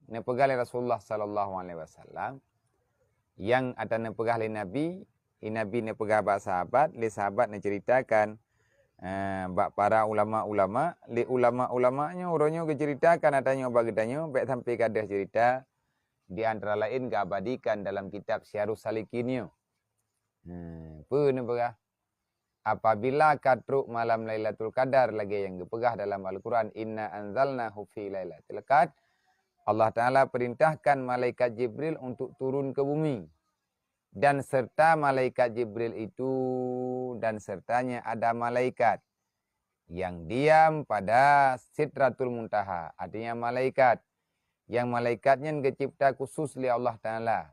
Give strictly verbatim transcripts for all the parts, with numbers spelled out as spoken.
neupeugah lé Rasulullah sallallahu alaihi wasallam, nyang ata neupeugah lé Nabi, lé Nabi neupeugah bak sahabat, lé sahabat neuceuritakan, eh, bak para ulama-ulama, lé ulama-ulama nyoe uroe nyoe geuceuritakan ata nyoe bak geutanyoe, bék sampai gadôh ceurita, di antara laén geuabadikan dalam kitab Syiarus Salikin nyoe. Hmm, peue neupeugah? Apabila ka trok malam Lailatul Qadar lagée nyang geupeugah dalam Al-Quran, "Inna anzalnahu fi lailatul qadr," Allah Ta'ala perintahkan malaikat Jibril untuk turun ke bumi. Dan serta malaikat Jibril itu, dan sertanya ada malaikat yang diam pada Sidratul Muntaha, artinya malaikat. Yang malaikat nyan geucipta khusus lé Allah Ta'ala.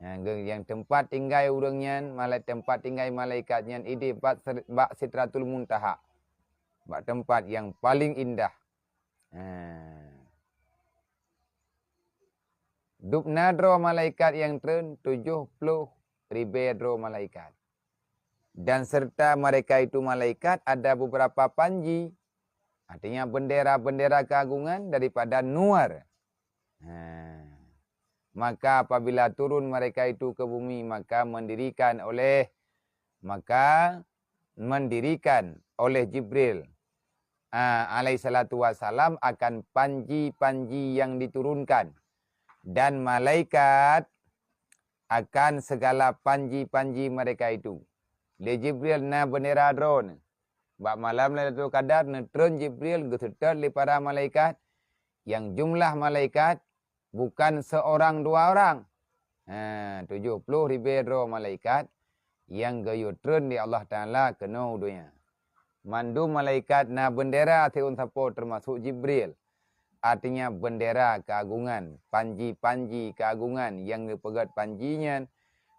Nyang ge-, nyang teumpat tinggai ureuëng nyan, malai-, teumpat tinggai malaikat nyan idéh bak ser-, bak Sidratul Muntaha. Bak teumpat nyang paling indah. Ha. Dubna droe malaikat nyang treun tujoh ploh ribée droe malaikat. Dan serta mereka itu malaikat ada beberapa panji, artinya bendera-bendera keagungan daripada nur. Ha. Maka apabila turun mereka itu ke bumi, maka mendirikan oleh, maka mendirikan oleh Jibril, ah, alaihissalatu wassalam akan panji-panji yang diturunkan. Dan malaikat akan segala panji-panji mereka itu. Lé Jibril na bendera droeneuh. Bak malam Lailatul Qadar neutreun Jibril geuseutôt lé para malaikat, nyang jumlah malaikat bukan seorang dua orang. Ha, tujoh ploh ribée droe malaikat nyang geuyue treun lé Allah Ta'ala keunoe u donya. Mandum malaikat na bendera siôn sapo teumasok Jibril. Artinya bendera keagungan, panji-panji keagungan nyang geupeugét panji nyan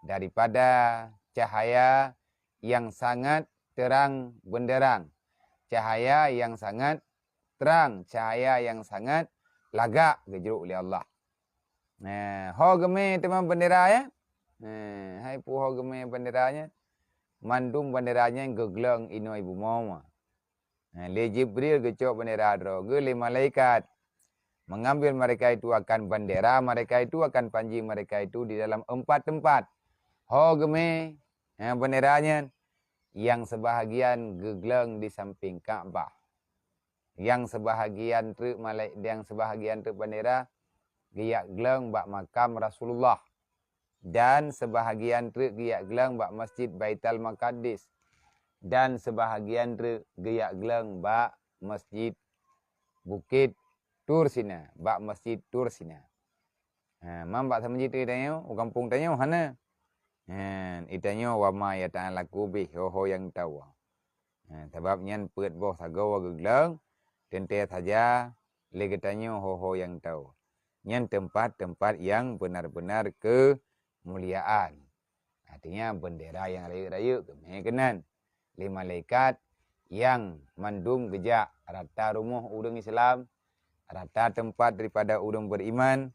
daripada cahaya nyang sangat terang benderang, cahaya nyang sangat terang, cahaya nyang sangat lagak geujrok lé Allah. Nah, ho geumé teuma bendera nyan. Nah, hai peue ho geumé bendera nyan? Mandum bendera nyan geugleueng inoe bumoe. Nah, lé Jibril geucok bendera droe geuh lé malaikat. Mengambil mereka itu akan bendera mereka itu, akan panji mereka itu di dalam empat tempat. Ho geumé, ha, bendera nyan, nyang sebahagian geugleueng di samping Ka'bah. Nyang sebahagian treuk malai-, nyang sebahagian treuk bendera geujak gleueng bak makam Rasulullah. Dan sebahagian treuk geujak gleueng bak Masjid Baitul Maqdis. Dan sebahagian treuk geujak gleueng bak Masjid Bukét Tur Sina, bak Masjid Tur Sina. Ha, man bak sameujid geutanyoe, u gampông tanyoe hana. Ha, geutanyoe wa ma yata'allaku bih, ho-ho nyang tau. Ha, sabab nyan peuet boh sagoe geugleueng, teuntée saja lé geutanyoe ho-ho nyang tau. Nyan teumpat-teumpat nyang beunar-beunar keumuliaan. Artinya bendera nyang rayeuk-rayeuk geumé keunan lé malaikat nyang mandum geujak rata rumoh ureuëng Islam, rata teumpat daripada ureuëng beriman,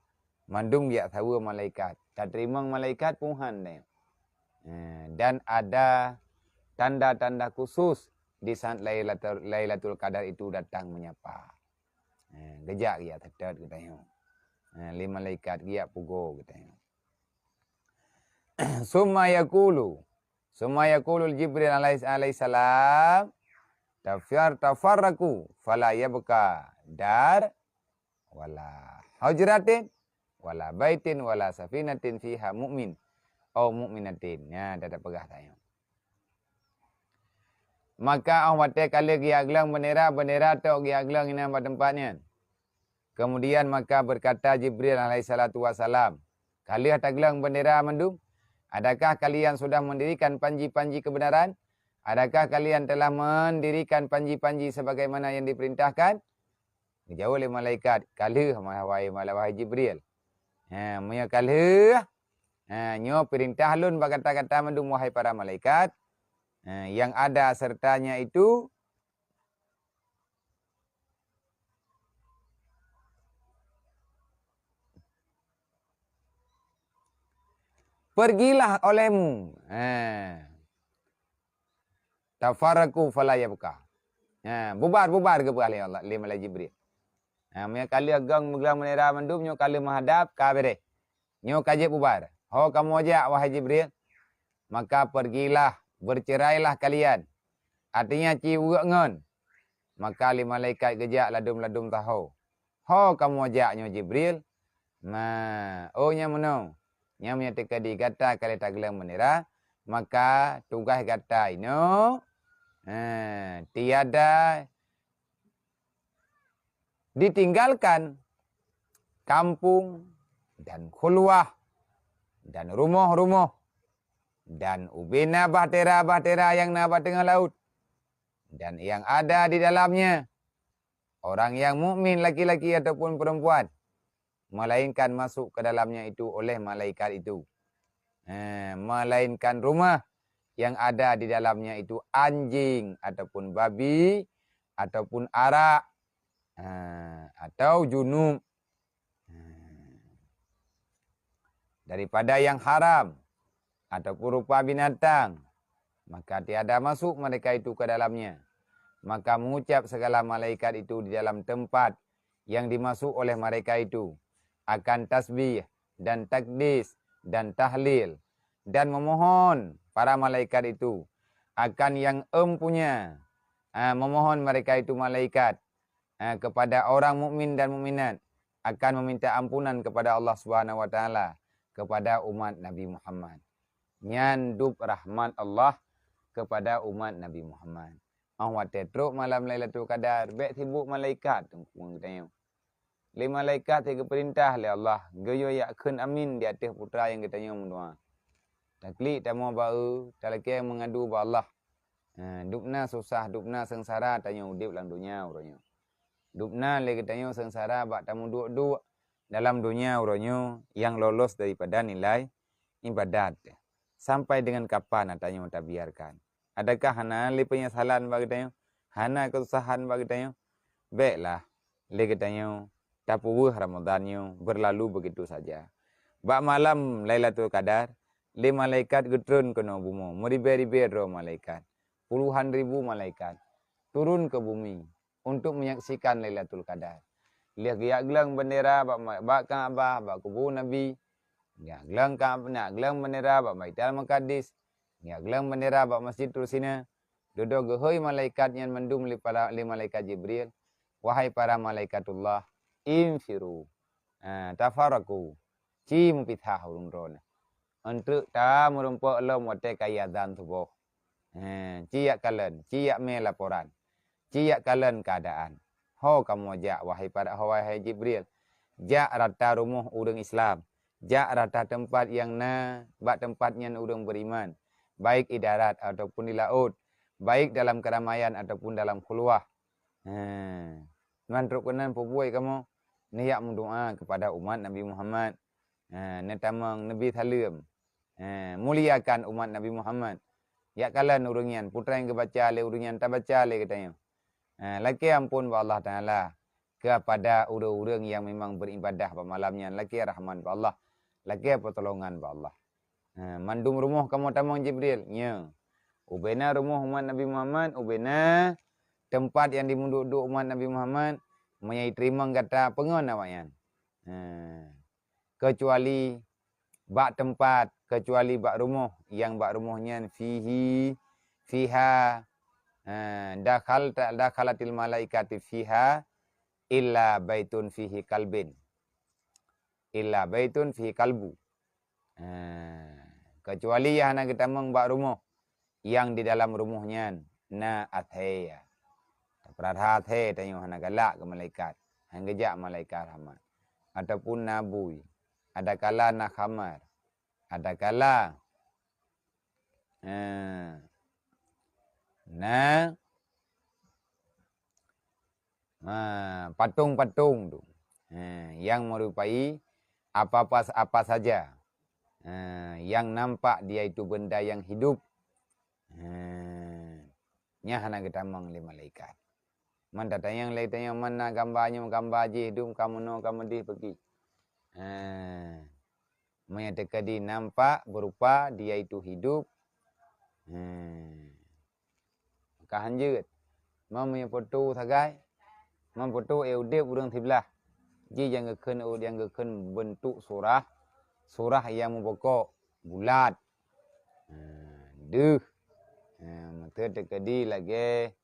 mandum geujak saweue malaikat. Tateurimong malaikat punghan deh. Eh, dan ada tanda-tanda khusus di saat Lailatul, Lailatul Qadar itu datang menyapa. Eh, geujak geujak seutôt geutanyoe. Eh, lé malaikat geujak pugoe geutanyoe. Summa yaqulu, summa yaqulu Jibril alaihi, alaihi salam, "Tafar-, tafarraqu fala yabqa dar wala hujratin wala baitin wala safinatin fiha mu'min au mu'minatin." Nya, dah peugah tanyoe. Maka óh watée ka lheueh geujak gleueng bendera, bendera tok geujak gleueng inan bak teumpat nyan. Kemudian maka berkata Jibril alaihissalatu wassalam, "Ka lheueh tagleueng bendera mandum? Adakah kalian sudah mendirikan panji-panji kebenaran? Adakah kalian telah mendirikan panji-panji sebagaimana yang diperintahkan?" Geujaweueb lé malaikat, "Ka lheueh, wahai, wahai Jibril." Ha, meunyoe ka lheueh, ha, nyoe peurintah lôn bak gata-gata mandum, wahai para malaikat, ha, yang ada sertanya itu, "Pergilah olehmu." Ha. "Tafarraqu fala yabqa." Ha, bubar, bubar geupeugah lé Allah, lé malaikat Jibril. Ha, meunyoe ka lheueh gong meuglang bendera mandum, nyoe ka lheueh meuhadab, ka beureh. Nyoe ka jeuet bubar. Ho kamoe jak, wahai Jibril? Maka pergilah, bercerailah kalian. Artinya, ci uek ngon. Maka lé malaikat geujak ladum-ladum taho. Ho kamoe jak nyoe Jibril? Ma, oh nyang meunoe. Nyang meunyoe teuka di gata ka lheueh taglang bendera, maka tugaih gata inoe, ha, tiada ditinggalkan kampung dan khulwah dan rumoh-rumoh dan ubena bahtera-bahtera nyang na bak teungoh laôt dan nyang ada di dalamnya, orang nyang mukmin laki-laki ataupun perempuan, melainkan masuk ke dalamnya itu oleh malaikat itu. Eh, melainkan rumah yang ada di dalamnya itu anjing ataupun babi ataupun arak, eh, atau junub. Eh, daripada yang haram ataupun rupa binatang, maka tiada masuk mereka itu ke dalamnya. Maka mengucap segala malaikat itu di dalam tempat yang dimasuk oleh mereka itu akan tasbih dan takdis dan tahlil, dan memohon para malaikat itu akan yang empunya, ah, memohon mereka itu malaikat, ah, kepada orang mukmin dan mukminat akan meminta ampunan kepada Allah Subhanahu wa Taala kepada umat Nabi Muhammad. Nyan dub rahmat Allah kepada umat Nabi Muhammad. Oh watée trok malam Lailatul Qadar, bék sibuk malaikat teungku geutanyoe. Lé malaikat geupeurintah lé Allah, geuyue yak kheun amin di ateueh putra nyang geutanyoe meudoa. Taklik tamoe bak-e, talakée meungadu bak Allah. Ha, dubna susah, dubna seungsara tanyoe udeb lam donya uroe nyoe. Dubna lé geutanyoe seungsara bak tameuduek-duek dalam donya uroe nyoe nyang lolos daripada nilai ibadat. Sampai dengan kapan tanyoe tabiarkan? Adakah hana lé peunyesalan bak geutanyoe? Hana keususahan bak geutanyoe? Béklah lé geutanyoe tapeuweueh Ramadhan nyoe beurlalu beugitu saja. Bak malam Lailatul Qadar, lé malaikat geutreun keunoe bumoe, meuribée-ribée droe malaikat, puluhan ribu malaikat turun keu bumi untuk menyaksikan Lailatul Qadar. Lheueh geujak gleueng bendera bak ma-, bak Ka'bah, bak kubu Nabi, geujak gleueng Ka'b-, geujak gleueng bendera bak Baitul Maqdis, geujak gleueng bendera bak Masjid Tursina, dudoe geuhôi malaikat nyan mandum lé para, lé malaikat Jibril, "Wahai para malaikatullah, infiru, ah, tafarraqu, ci meupisah ureuëng droeneuh. Eunteuk tameurumpok lom watée ka iazan suboh. He, ci yak kalon, ci yak mé laporan, ci yak kalon keuadaan. Ho kamoe jak, wahai para, wahai Jibril, jak rata rumoh ureuëng Islam, jak rata teumpat nyang na bak teumpat nyan ureuëng beriman, baik di darat ataupun di laôt, baik dalam keramaian ataupun dalam khulwah." He, ngon trok keunan peubuet kamoe, neuyak meudoa kepada umat Nabi Muhammad. Ha, neutamong neubi saleuem. Ha, muliakan umat Nabi Muhammad. Yak kalon ureuëng nyan, peue nyang geubaca lé ureuëng nyan tabaca lé geutanyoe. Ha, lakée amphon bak Allah Taala kepada ureuëng-ureuëng nyang memang beribadah bak malam nyan, lakée rahmat bak Allah, lakée peutulongan bak Allah. Ha, mandum rumoh kamoe tamong Jibril, nyoe. Ubena rumoh umat Nabi Muhammad, ubena teumpat nyang dimeuduek-duek umat Nabi Muhammad, meunyoe jiteurimong gata peungon awaknyan. Ha, keucuali bak teumpat, keucuali bak rumoh, nyang bak rumoh nyan fihi, fiha, ha, dakhal, dakhalatil malaikatu fiha illa baitun fihi kalbin. Illa baitun fihi kalbu. Ha, keucuali nyang hana geutamong bak rumoh, nyang di dalam rumoh nyan na athée. Tapeurasa athée tanyoe hana galak keu malaikat, hana geujak malaikat rahmat. Ataupun na bui, adakala na khamar, adakala, eh, na, ha, patong-patong tu. Ha, nyang meurupai apa-apa, apa saja, ha, nyang nampak dia itu benda nyang hidup. Ha, nyan hana geutamong lé malaikat. Man tatanyong lé tanyoe, "Man na gamba nyoe, gamba jih dum ka meunoe ka meudeh peuki?" Ha, meunyoe teukeudi nampak berupa dia itu hidup, ha, maka hanjeuet. Man meunyoe foto sagai, Meubeutôi, eh, udeb ureuëng siblah. Ji nyang geukheun, nyang geukheun beuntuk surah, surah nyang meubokok, bulat. Ha, deuh. Ha, meuteukedi lagée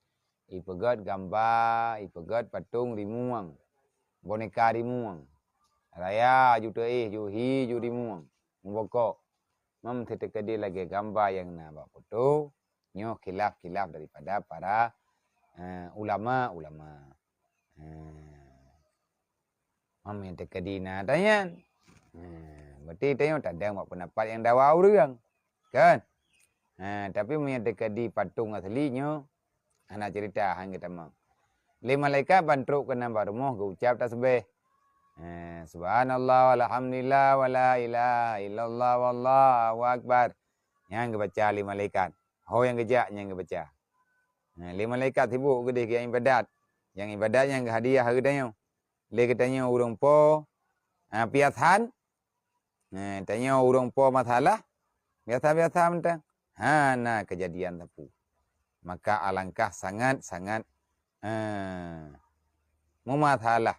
ipeugét gamba, ipeugét patong rimueng, boneka rimueng. Raya ju teuéh, ju hi, ju rimueng, meubokok. Meuteukedi lagée gamba nyang na bak foto, nyoe khilaf-khilaf daripada para, eh, ulama-ulama. Eh, Meunyoe teukeudi na tanyan, ha, berarti tanyoe tadong bak pendapat nyang dawa ureuëng, kan? Ha, tapi meunyoe teukeudi patong asli nyoe, hana cerita, han geutamong. Lé malaikat ban trok keunan bak rumoh geuucap tasbih. Ha, subhanallah, walhamdulillah, wala ilaha illallah, wallahu akbar. Nyan geubaca lé malaikat. Ho nyang geujak nyan geubaca. Ha, lé malaikat sibuk geudeh nyang ibadat. Nyang ibadat nyang geuhadiah keu tanyoe. Lé geutanyoe ureuëng po, ha, piasan, ha, tanyoe ureuëng po masalah, biasa-biasa mantong, hana keujadian sapeue. Maka alangkah sangat-sangat, ha, meumasalah,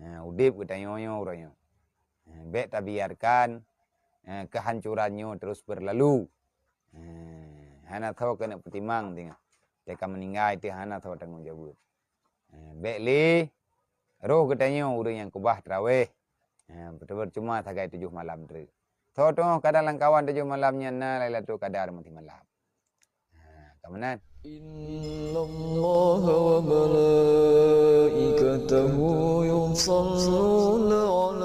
ha, udeb geutanyoe nyoe uroe nyoe. Ha, bék tabiarkan, ha, kehancuran nyoe terus berlalu. Ha, hana soe keuneuk peutimang teungoh. Teuka meuninggai teuh hana soe tanggong jaweueb. Eh, bék lé roh geutanyoe ureuëng nyang keubah teurawéh. Eh, beuteupeue cuma sagai tujoh malam treuk. Soe teungoh ka dalam kawan tujoh malam nyan na Lailatul Qadar meusimalam. Ha, ka meunan. إن الله وملائكته يصلون على